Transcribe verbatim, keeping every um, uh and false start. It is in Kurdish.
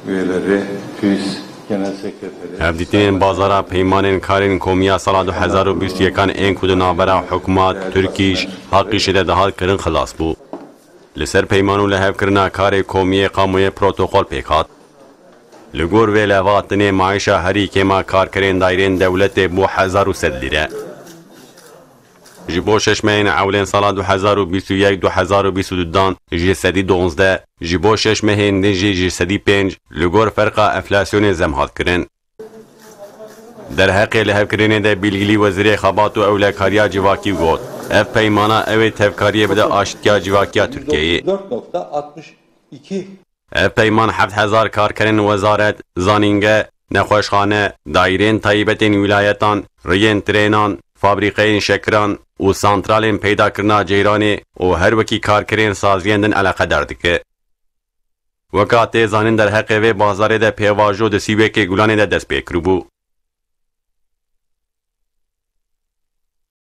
Üyeleri, TÜİS Genel Sekreteri. Hevdîtinên bazara peymanên karên komiya sala du hezar û bîst û yekan ên ku di navbera hikûmet, Tirkîş, Haqîşê de dihat kirin xilas bû. Li ser peyman û lihevkirina karê komiyê kamoyê protokol pêk hat. Li gor vê levhatinê maîşa herî kêma karkerên daîrên dewletê bû hezar û sed lîre. Ji bo şeş mehên ewlên sala du hezar û bîst û yek du hezar û bîst û du dan ji sedî duwazdeh, ji bo şeş mehên din jî ji sedî pênc, li gor ferqa enflasyonê zem hat kirin. Derheqê lihevkirinê de bîlgilî Wezîrê Xebat û Ewlekariya Civakî got, ev peymana ew ê tevkariyê bide aştiya civakiya Tirkiyeyê. Dört nokta altmış iki. Ev peyman heft hezar karkerên wezaret, zanînge, nexweşxane, daîrên taybetên wîlayetan, riyên trênan, fabrîqeyên şekiran û santralên peydakirina ceyranê û her wekî karkerên saziyên din eleqedar dike. Weka tê zanîn derheqê vê bazarê de pêvajo di sî û yekê Gulanê de dest pê kiribû.